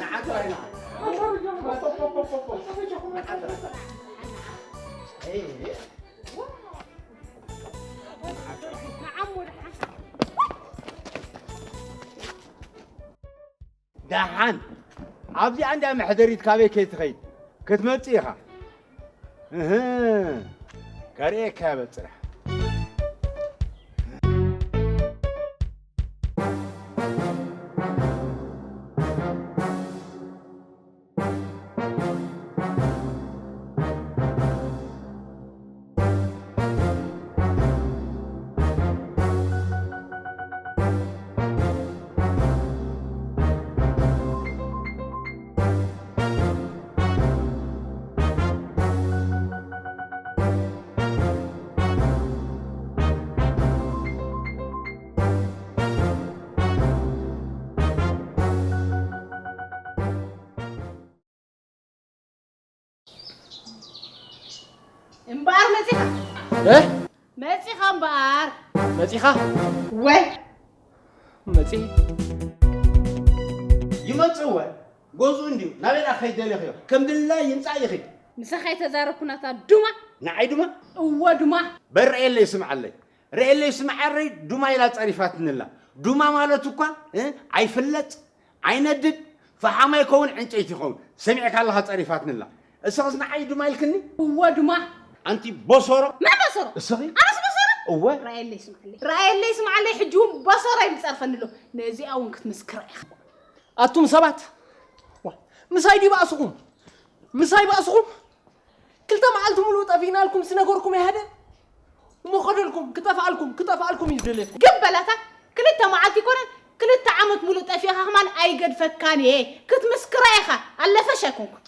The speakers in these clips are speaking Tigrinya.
ንዓት ራይ ንዓት። ንዓት ራይ። እይ። ንዓሞ ድሓን። ደሓን ኣብዚኣ እንድያ መሕደሪት ካበይ ከይትኸይድ ክትመጽእ ኢኻ። እህ፣ ከርእየካ እየ በል ጽናሕ። እምበኣር መጺኻ እ መጺኻ እምበኣር መጺኻ ወይ መጺ ይመጽእ እወ ገዝኡ እንድዩ ናበይ ደኣ ከይደለኽዮ ከም ድላዩ ይምጻእ ይኺድ ምሳኻ ኣይተዛረብኩ ናታ ዱማ ንዓይ ድማ እወ ዱማ በል ርኣየለይ ስምዓለይ ርኣየለይ ስምዓለይ ዱማ ኢላ ጸሪፋትኒ ኣላ ዱማ ማለት እኳ እ ኣይፍለጥ ኣይነድድ ፈሓም ኣይከውን ዕንጨይቲ ይኸውን ሰሚዕካ ኣለኻ ጸሪፋትኒ ኣላ እስኽስ ንዓይ ዱማ ኢልክኒ እወ ዱማ ኣንቲ ቦሶሮ መን በሰሮ እስኺ ኣነስ በሰሮ እወ ራየለይ ስምዓለይ ራየለይ ስምዓለይ ሕጂ እውን በሰሮ ኢሉ ጸርፈኒ ኣሎ ነዚኣ እውን ክትምስክራ ኢኻ ኣቱም ሰባት ዋ፣ ምሳይ ድዩ ባእስኹም ምሳይ ባእስኹም ክልተ መዓልቲ ሙሉእ ጠፊእናልኩም ስነገርኩም ኣይሃደ እሞ ከደልኩም ክጠፍኣልኩም ክጠፍኣልኩም እዩ ዝደለየኩም ግን በላታ ክልተ መዓልቲ ይኮነን ክልተ ዓመት ሙሉእ ጠፊእኻ ከማን ኣይገድፈካን እየ ክትምስክራ ኢኻ ኣለፈሽ ኣይኮንኩን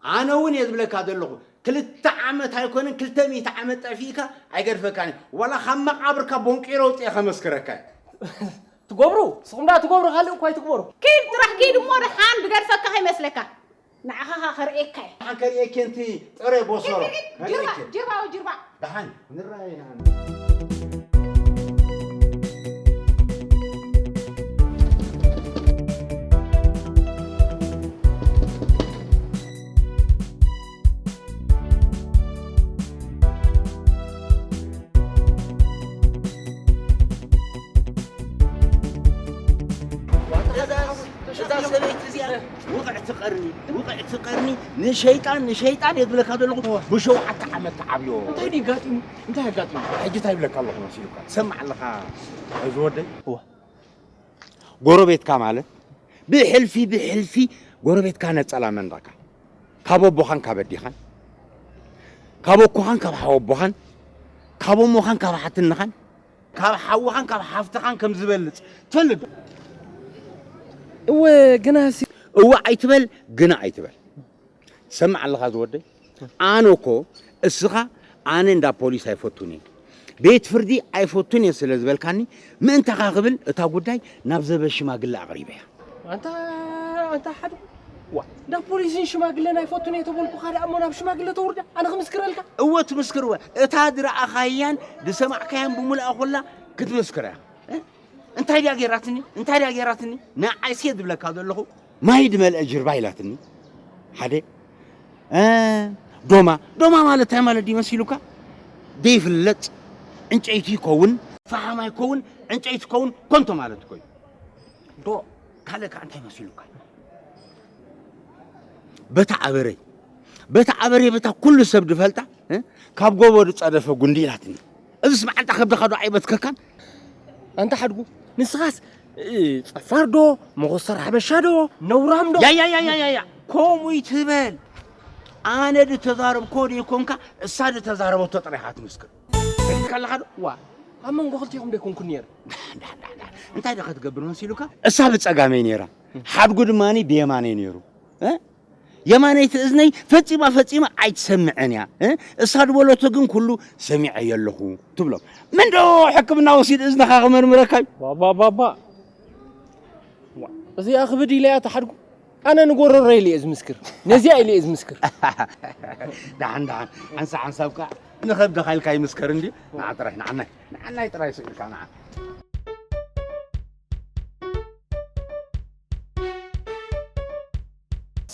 ኣነ እውን እየ ዝብለካ ዘለኹ ክልተ ዓመት ኣይኮነን ክልተ ሚእቲ ዓመት ጠፊእካ ኣይገድፈካን እየ ዋላ ካብ መቃብርካ ቦንቂረ ውፅአ ከመስክረካ እየ ትገብሩ ንስኹም ዳ ትገብሩ ካልእ እኳ ኣይትግበሩ ኪድ ጥራሕ ኪድ እሞ ደሓን ድገድፈካ ከይመስለካ ንዓኻ ኸርእየካ እየ ደሓን ከርእየኪ እንቲ ጥረ ቦሶሮ ጅርባ ጅርባ ወይ ጅርባ ደሓን ንረኣየ ንዓና እዛ ሰበይቲ እዚኣ ውቕዕቲ ቀርኒ ውቕዕቲ ቀርኒ ንሸይጣን ንሸይጣን እየ ዝብለካ ዘለኹ ብሸውዓተ ዓመት ተዓብዮ እንታይ ድዩ ጋጢሙ እንታይ ኣጋጢሙ ሕጂ እንታይ ይብለካ ኣለኹ መሲሉካ ሰማዕ ኣለኻ እዚ ወደይ ጎረቤትካ ማለት ብሕልፊ ብሕልፊ ጎረቤትካ ነጸላ መንዳካ ካብ ኣቦኻን ካብ ኣዲኻን ካብ ኣኮኻን ካብ ሓወቦኻን ካብ ኣሞኻን ካብ ሓትንኻን ካብ ሓውኻን ካብ ሓፍትኻን ከም ዝበልጽ ትፈልጥ እወ ግናሲ እወ ኣይትበል ግና ኣይትበል ሰምዕ ኣለኻ ዝወደይ ኣነ እኮ እስኻ ኣነ እንዳ ፖሊስ ኣይፈቱን እየ ቤት ፍርዲ ኣይፈቱን እየ ስለ ዝበልካኒ ምእንታኻ ክብል እታ ጉዳይ ናብ ዘበ ሽማግለ ኣቕሪበያ ኣንታ ኣንታ ሓደ ዋ እንዳ ፖሊስን ሽማግለን ኣይፈቱን እየ ተበልኩኻ ደኣ እሞ ናብ ሽማግለ ተውርዳ ኣነ ክምስክረልካ እወ ትምስክር እወ እታ ዝረኣኻያን ዝሰማዕካያን ብምልኣ ኮላ ክትምስክር እያ እንታይ ድያ ገይራትኒ እንታይ ድያ ገይራትኒ ንዓይሲ እየ ዝብለካ ዘለኹ ማይ ዝመልአ ጅርባ ኢላትኒ ሓደ ዶማ ዶማ ማለት እንታይ ማለት ድዩ መሲሉካ ዘይፍለጥ ዕንጨይቲ ይከውን ፈሓም ኣይከውን ዕንጨይቲ ከውን ኮንቶ ማለት እኮ እዩ ዶ ካልእ ከዓ እንታይ መሲሉካ በታ ኣበረይ በታ ኣበረይ በታ ኩሉ ሰብ ዝፈልጣ ካብ ጎቦ ዝፀደፈ ጉንዲ ኢላትኒ እዚስ መዓንጣ ከብድኻ ዶ ኣይበትከካን ኣንታ ሓድጉ ንስኻስ ጸፋር ዶ መኾስተር ሓበሻ ዶ ነውራም ዶ ያያያያያ ከምኡ ይትበል ኣነ ዝተዛረብኮ ዘይኮንካ እሳ ዝተዛረበቶ ጥራይ ኢኻ ትምስክር ከለኻ ዶ ዋ ኣብ መንጎ ክልቲኹም ደይኮንኩ ነይሩ እንታይ ዶ ክትገብር መሲሉካ እሳ ብፀጋመይ ነይራ ሓድጉ ድማ ብየማነይ ነይሩ የማነይቲ እዝነይ ፈጺማ ፈጺማ ኣይትሰምዕን እያ። እሳ ዝበለቶ ግን ኩሉ ሰሚዐዮ ኣለኹ ትብሎም። መን ዶ ሕክምና ወሲዱ እዝንኻ ክመርምረካ እዩ? ባባባባ እዚኣ ክብድ ኢለያ ተሓድጉ ኣነ ንጎረሮ ኢለ እየ ዝምስክር ነዚኣ ኢለ እየ ዝምስክር ደሓን ደሓን ሓንሳ ሓንሳብ ከዓ ንኸብድኻ ኢልካ ይምስከር እንድዩ ንዓ ጥራይ ንዓናይ ንዓናይ ጥራይ ስኢልካ ንዓ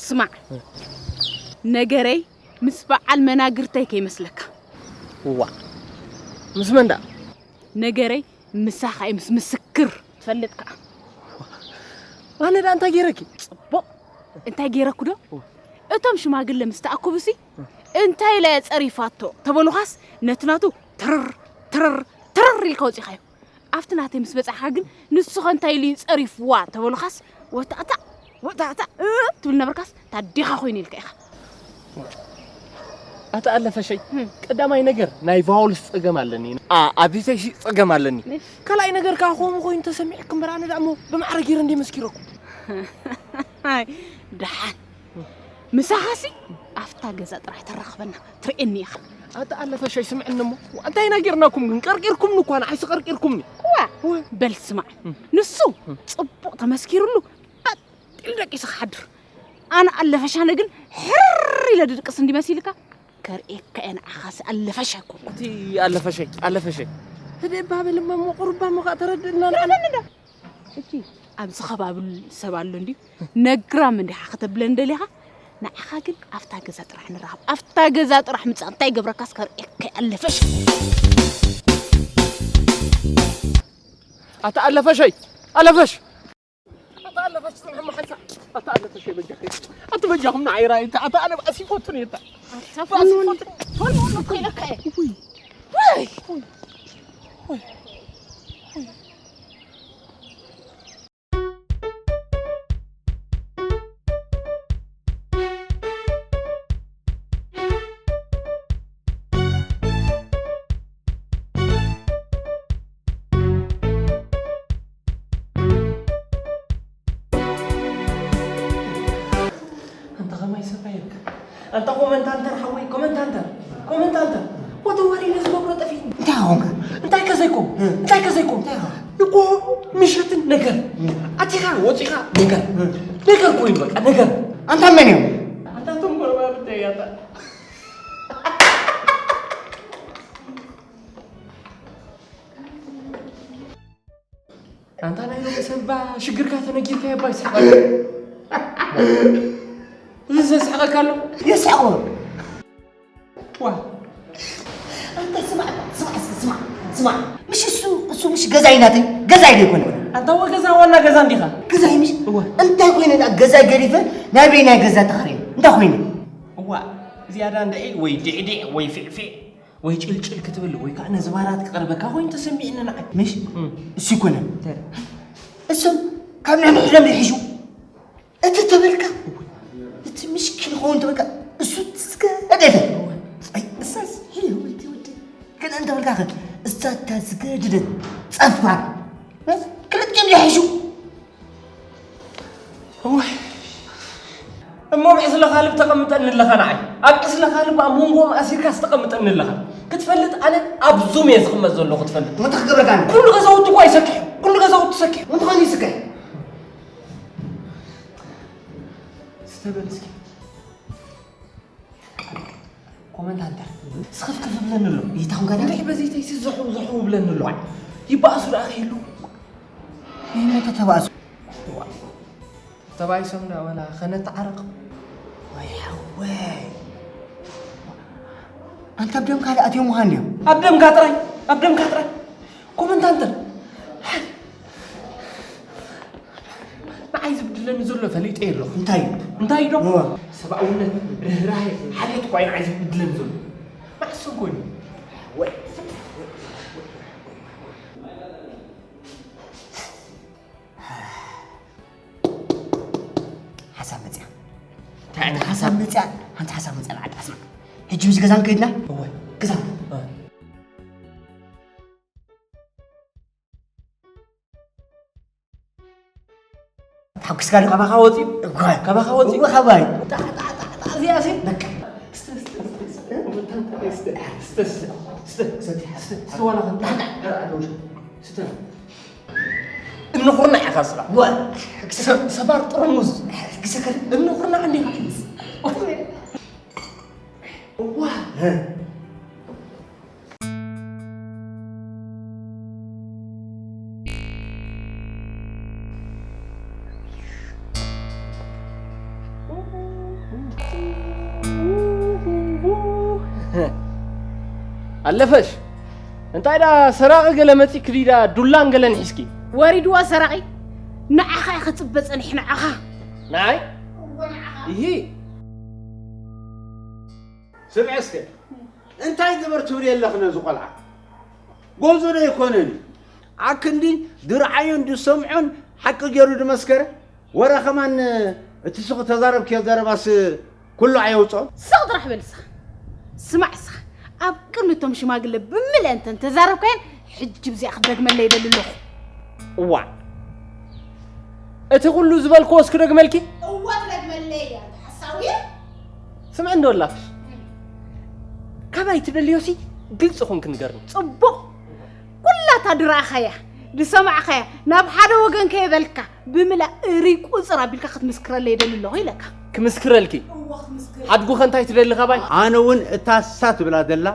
ስማዕ ነገረይ ምስ በዓል መናግርተይ ከይመስለካ እዋ ምስ መን ደኣ ነገረይ ምሳኻ ምስ ምስክር ትፈልጥ ከዓ ኣነ ደኣ እንታይ ገይረኪ እንታይ ገይረኩ ዶ? እቶም ሽማግለ ምስ ተኣከቡሲ፣ እንታይ ኢላ እያ ጸሪፋቶ ተበሉኻስ፣ ነቲ ናቱ ትርር፣ ትርር፣ ትርር ኢልካ ወጺኻዮ። ኣብቲ ናተይ ምስ በጻሕካ ግን፣ ንሱ ኸ እንታይ ኢሉ እዩ ጸሪፍዋ ተበሉኻስ፣ ወታእታእ፣ ወታእታእ፣ እ፣ ትብል ነበርካስ፣ ታዲኻ ኮይኑ ኢልካ ኢኻ። ኣታ ኣለፈሸይ፣ ህም። ቀዳማይ ነገር ናይ ቫውልስ ጸገም ኣለኒ። ኣ፣ ኣብ ቤተይሲ ጸገም ኣለኒ። እሺ። ካልኣይ ነገር ከኣ ከምኡ ኮይኑ ተሰሚዕኩም እምበር ኣነ ደኣ እሞ ብማዕረ ገይረ እንድየ መስኪረኩም። ኣይ፣ ደሓን። ምሳኻሲ ኣብታ ገዛ ጥራሕ ተራኽበና፣ ትርእየኒ ኢኻ። ኣታ ኣለፈሸይ ስምዕኒ እሞ፣ እንታይ ኢና ጌርናኩም ግን? ቀርቂርኩምኒ እኳ፣ ንዓይሲ ቀርቂርኩምኒ። እዋ፣ እዋ። በል ስማዕ፣ እም። ንሱ እም። ጽቡቕ ተመስኪሩሉ፣ ኢሉ ደቂሱ ክሓድር። ኣነ ኣለፈሻነ ግን ሕር ኢለ ድድቅስ እንዲ መሲልካ? ከርእየካ እየ ንዓኻሲ ኣለፈሻ ኣይኮንኩን። እቲ ኣለፈሸይ፣ ኣለፈሸይ። ህድእ እባ በል እሞ፣ እሞ ቁሩብ እባ እሞ ከኣ ተረድእና ንዓና። ንዕና ንዕና። እቲ ኣብዚ ከባቢ ሰብ ኣሎ እንድዩ። ነግራም እንዲኻ ከተብለን ደሊኻ? ንዓኻ ግን ኣብታ ገዛ ጥራሕ ንራኸብ። ኣብታ ገዛ ጥራሕ ምጻእ። እንታይ ገብረካስ ከርእየካ እየ ኣለፈሽ። ኣታ ኣለፈሸይ፣ ኣለፈሽ። ኣታ ኣለፈሽ፣ ጽንሕ መሓሳ። ኣታ ኣለፈሽ፣ በጃኺ። ኣቲ በጃኹም ንዓይ ራእይ፣ ኣታ ኣነ ባእሲ ይፈቱን እየ፣ ኣታ። ኣታ ባእሲ ፈኑን፣ ይፈቱን። ፈኑን እኮ ኢለካ እየ። ውይ። ውይ። ውይ። ኣንታ ኸማይ ሰብኣየካ። ኣንታ ኮመንታንተር ሓወይ፣ ኮመንታንተር፣ ኮመንታንተር። ወተዋሪ ነዚ መብሮ ጠፊ። እንታይ ኾንካ? እንታይ ከዘይኮም? እ። እንታይ ከዘይኮም? እንታይ ኾንካ? ንጎ ምሸትን ነገር። እ። ኣቲኻ ወፂኻ ነገር። እ። ነገር ኮይኑ በቃ ነገር። ኣንታ መን እዮም? ኣንታ እቶም ጎረባብቲ እያታ። ኣንታ ናይ ሎሚ ሰባ ሽግርካ ተነጊርካ የባይ ስሕቐካ። እዚ ዘስሕቐካ ኣሎ? የስሕቖ። ዋ። ኣንታ ስማዕ፣ ስማዕ፣ ስማዕ፣ ስማዕ። ምሽ እሱ፣ እሱ ምሽ ገዛይ ናተይ፣ ገዛይ ዶ ይኮነ? ኣንታ ወ ገዛ ዋና ገዛ እንዲኻ? ገዛይ ምሽ? እወ። እንታይ ኮይነ ደኣ ገዛይ ገዲፈ፣ ናይ በይናይ ገዛ ተኻርየ? እንታይ ኮይነ? እዋ፣ ዝያዳ እንድዒ ወይ ድዕድዕ ወይ ፊዕፊዕ ወይ ጭልጭል ክትብል ወይ ከዓ ነዚ ባራት ክቐርበካ ኮይኑ ተሰሚዕኒ ንዓይ። ምሽ? እም። እሱ ይኮነ። እንታይ? እሱ ካብ ንሕድሕዶም ይሕሹ። እቲ ተበልካ፣ እቲ ምሽኪን ኸውን ተበልካ፣ እሱ ትስከ እዴተ። ኣይ፣ እሳስ፣ ሄ፣ ወዲ፣ ወዲ። ግን እንተ በልካ ኸ፣ እሳ እታ ዝገድደት ጸፋር። እ? ክልቲኦም ይሕሹ። እዋይ። እሞ ኣብ ዕስለ ካልብ ተቐምጠኒ ኣለኻ ንዓይ። ኣብ ዕስለ ካልብ ኣብ መንጎኦም ኣሲርካስ ተቐምጠኒ ኣለኻ። ክትፈልጥ ኣነ ኣብ ዙም እየ ዝቕመጥ ዘለኹ ክትፈልጥ። ወታ ክገብረካ ኣነ። ኩሉ ገዛውቲ እኮ ይሰክሕ። ኩሉ ገዛውቲ ይሰክሕ። ወንታ ኾን ይስክሕ። ስተበል እስኪ። ኮመንታተር፣ ስኽፍክፍ ብለኒ ኣሎ። ይታኹም ጋር እንድዒ በዚ ተይሲ ዝሕው ዝሕው ብለኒ ኣሎ። ይበኣሱ ደኣ ከይሉ። ይህመተ ተባእሱ። ተባይሶም ደኣ ወላ ኸነተዓረቕ። ወይ ሓወይ። ኣንታ ኣብ ደምካ ደኣ ኣትዮም ምዃን ድዮም? ኣብ ደምካ ጥራይ፣ ኣብ ደምካ ጥራይ። ኮመንታተር። ንዓይ ዝብድለኒ ዘሎ ፈሊጠ ኣለኹ። እንታይ? እንታይ ዶ? እወ። ሰብኣውነት፣ ርህራሄ፣ ሓልዮት እኳ እዩ ንዓይ ዝብድለኒ ዘሎ። መዓስ ኮይኑ? ወይ። ሓሳብ መጽያ። እንታይ ዓይነት ሓሳብ? ሓሳብ መጽያ። ሓንቲ ሓሳብ መጽያ ንዓዲ ኣስመራ። ሕጂ ምስ ገዛን ከይድና? እወ። ገዛ። እወ። ተሓጒስካ ዶ? ካባኻ ወፂኡ? እኳ። ካባኻ ወፂኡ? እወ፣ ካባይ። ጣ፣ ጣ፣ ጣ፣ ጣ፣ እዚኣ ሲ? በቃ። እስተ፣ እስተ፣ እስተ፣ እስተ። እስተ፣ እስተ፣ እስተ፣ እስተ፣ ዋላ ኸ-፣ እስተ። እምኒ ኹርናዕ ኢኻ ስኻ። ወ-፣ ሰብ-፣ ሰባር ጥርሙዝ። ግሰከል። እምኒ ኹርናዕ እንዲኻ። እዋ። እ። ኣለፈሽ፣ እንታይ ዳ ሰራቒ ገለ መጺእኪ ድዩ ዳ ዱላን ገለን ሒዝኪ? ወሪድዋ ሰራቒ፣ ንዓኻ እየ ክጽበ ጸኒሐ፣ ንዓኻ። ንዓይ? እወ፣ ይሂ ስምዒ እስከ እንታይ ግበር ትብል የለኽ ነዚ ቆልዓ ጎዞ ዶ ኣይኮነን ኣክንዲ ድርዓዩን ድሰምዖን ሓቂ ገይሩ ድመስከረ ወረ ከማን እቲ ስኺ ተዛረብክዮ ዘረባስ ኩሉ ኣየውፅኦን። ስቕ ጥራሕ በል እስኻ። ስማዕ እስኻ፣ ኣብ ቅድሚ እቶም ሽማግለ ብምልአ እንተ እንተዛረብካየን፣ ሕጂ ብዚኣ ክደግመለይ ይደሊ ኣለኹ። እዋእ፣ እቲ ኩሉ ዝበልክዎስ ክደግመልኪ? እወ ትደግመለይ እያ፣ ኣንታ ሓሳዊ። ስምዒ እንዶ ኣላትሽ። ካባይ ትደልዮሲ ግልፂ ኾንኪ ንገርኒ። ፅቡቕ። ኩላታ ድረኣኻያ፣ ድሰማዕኻያ፣ ናብ ሓደ ወገን ከየበልካ፣ ብምላ እሪ ቁፅር ኣቢልካ ክትምስክረለይ ይደሊ ኣለኹ ኢለካ። ክምስክረልኪ? እወ ክትምስክር። ሓድጉኸ እንታይ ትደሊ ካባይ? ኣነ እውን እታ እሳ ትብላ ዘላ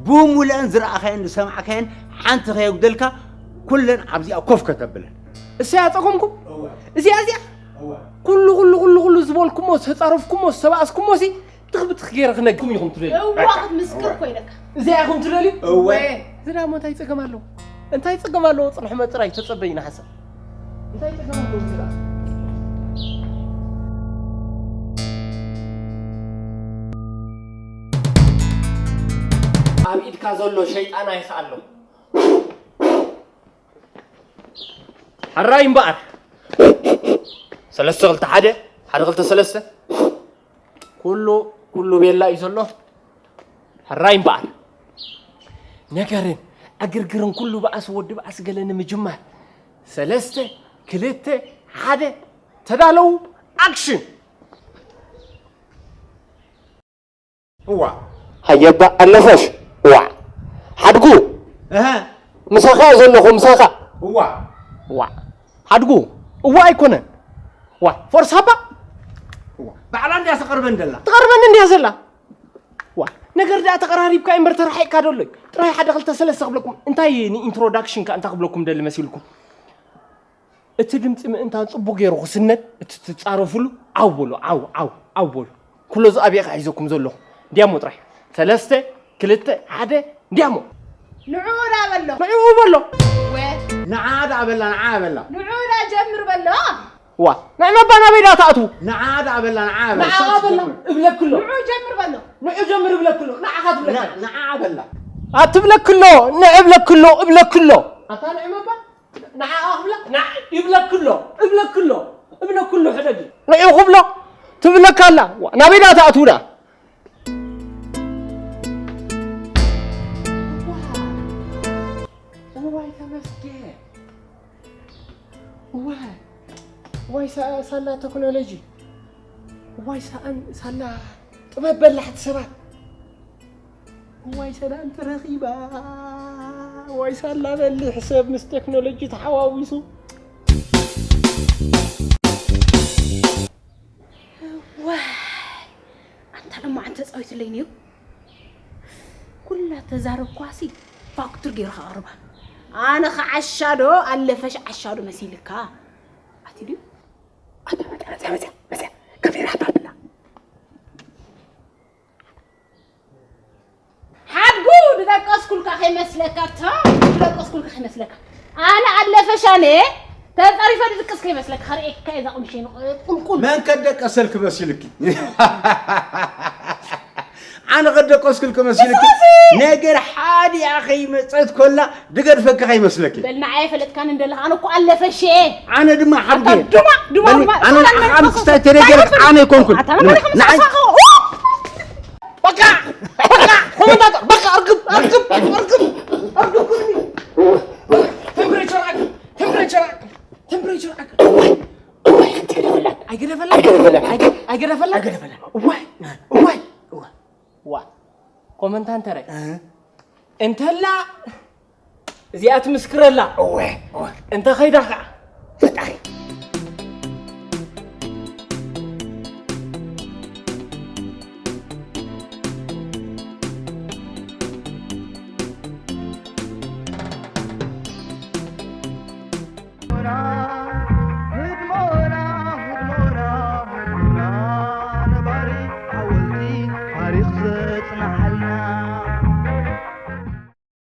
ብሙሉአን ዝረኣኻየን ዝሰማዕካየን ሓንቲ ከየጉደልካ ኩለን ኣብዚኣ ኮፍ ከተብለን። እሰያ ጸገምኩም? እዚኣ እዚኣ ኩሉ ኩሉ ኩሉ ኩሉ ዝበልኩሞ ዝተጻረፍኩሞ ዝተባእስኩሞ ሲ ትኽ ብትኽ ገይረ ክነግኩም ኢኹም ትደልዩ። እዋ ክትምስክር እኮ ኢለካ። እዚኣ ኢኹም ትደልዩ? እወ። እዚ ደኣ እንታይ ጸገም ኣለዎ? እንታይ ጸገም ኣለዎ? ጽንሑ መጥራይ ተጸበይና ሓሳብ። እንታይ ጸገም ኣለዎ እዚ ደኣ? ኣብ ኢድካ ዘሎ ሸይጣን ኣይክኣሎ። ሕራይ እምበኣር። ሰለስተ ክልተ ሓደ፣ ሓደ ክልተ ሰለስተ። ኩሉ፣ ኩሉ ቤላ እዩ ዘሎ። ሕራይ እምበኣር። ነገርን ዕግርግርን ኩሉ ባእሲ ወዲ ባእሲ ገለ ንምጅማር። ሰለስተ፣ ክልተ፣ ሓደ፣ ተዳለዉ፣ ኣክሽን! እዋ። ሃየባ ኣለፈሽ። ዋ። ሓድጉ። እህ። ምሳኻ ዘለኹ ምሳኻ። እዋ። ዋ። ሓድጉ። እዋ ኣይኮነን። ዋ። ፎርስ ሃባ። እዋ። ባዕላ እንድያ ተቐርበን ደላ። ትቐርበኒ እንድያ ዘላ። ዋ። ነገር ደኣ ተቐራሪብካ እምበር ተራሒቕካ ደሎ እዩ። ጥራይ ሓደ ክልተ ሰለስተ ክብለኩም። እንታይ ንኢንትሮዳክሽን ከ እንታይ ክብለኩም ደሊ መሲልኩም? እቲ ድምፂ ምእንታን ፅቡቅ ገይሩ ክስነድ እቲ ትፃረፍሉ ዓው በሉ ዓው ዓው ዓው በሉ። ክሎዝ ኣፕ እየ ሒዘኩም ዘለኹ። እንዲያሞ ጥራይ ሰለስተ ክልተ ሓደ እንዲያሞ። ንዑ ዳ በሎ። ንዑ በሎ። ወ። ንዓ ዳ በላ ንዓ በላ። ንዑ ዳ ጀምር በሎ። ዋ ንዕመባ ናበይ ዳ ትኣትዉ? ንዓ ዳ በላ ንዓ በላ። ንዓ በላ እብለክሎ። ንዑ ጀምር በሎ። ንዑ ጀምር እብለክሎ። ንዓኻ ትብለካ። ንዓ በላ። ኣትብለክሎ ንዕብለክሎ እብለክሎ። ኣታ ንዕመባ ንዓኣ ክብላ ንዓ ይብለክሎ እብለክሎ እብለክሎ ሕደጊ። ንዑ ክብሎ ትብለካ ኣላ። ዋ፣ ናበይ ደኣ ትኣትዉ ደኣ? እዋይ ተመስገን። እዋይ፣ እዋይ ሳ-፣ ሳላ ቴክኖሎጂ። እዋይ ሳእን-፣ ሳላ ጥበብ በላሕቲ ሰባት። እዋይ ሰላም ተረኺባ። እዋይ ሳላ በሊሕ ሰብ ምስ ቴክኖሎጂ ተሓዋዊሱ። እዋይ፣ ኣንታ ደሞ ኣንተ ጻዊትለይ ነይሩ። ኩላ ተዛረብኳሲ ፋክቱር ገይሩ ከቕርባ። ኣነ ኸዓሻዶ ኣለፈሽ ዓሻዶ መሲልካ። ኣቲ ድዩ? ኣታ መጽያ፣ መጽያ፣ መጽያ፣ መጽያ። ካሜራ ሃባ ብላ። ሓድጉ ድደቀስኩልካ ከይመስለካ፣ ታ ድደቀስኩልካ ከይመስለካ። ኣነ ኣለፈሻኔ ተጸሪፈ ድድቅስ ከይመስለካ፣ ከርእየካ እየ እዛ ቁምሸይ ቁልቁል። መን ከደቀሰልክ መሲልኪ? ኣነ ከደቀስኩልክ መሲልኪ? ንስኻሲ! ነገር ሓዲኣ ከይመጸት ኮላ ድገድፈካ ከይመስለኪ? በል ንዓይ ፈለጥካኒ እንደለኻ፣ ኣነ እኮ ኣለፈሽ እየ። ኣነ ድማ ሓድጉ ኣታ እየ። ድማ፣ ድማ፣ በል፣ ድማ፣ ኣነ ሶላን ንዓኻ መንፈስ ኣምስታይ ተደገርክ፣ ኣይፈልጥ። ኣነ ኣይኮንኩን። ኣታ መን ንዓይ ፈለጥካ? በቃ! በቃ! ኮመንታተር! በቃ! እርግብ! እርግብ! እርግብ! እርግብ! ቴምፕሬቸር ኣክ-፣ ቴምፕሬቸር ኣክ-፣ ቴምፕሬቸር ኣክ-፣ እዋይ! እዋይ! ሓንቲ ገደፈላ! ኣይገደፈላ! ኣይገደፈላ! ኣይገ-፣ ኣይገደፈላ! ኣይገደፈላ! እዋይ! እዋይ! እዋይ! ዋ! ኮመንታንተረ! እ? እንተላ እዚኣ ትምስክረላ። እወ፣ እወ። እንተ ኸይዳ ኸዓ? ፈጣሪ፣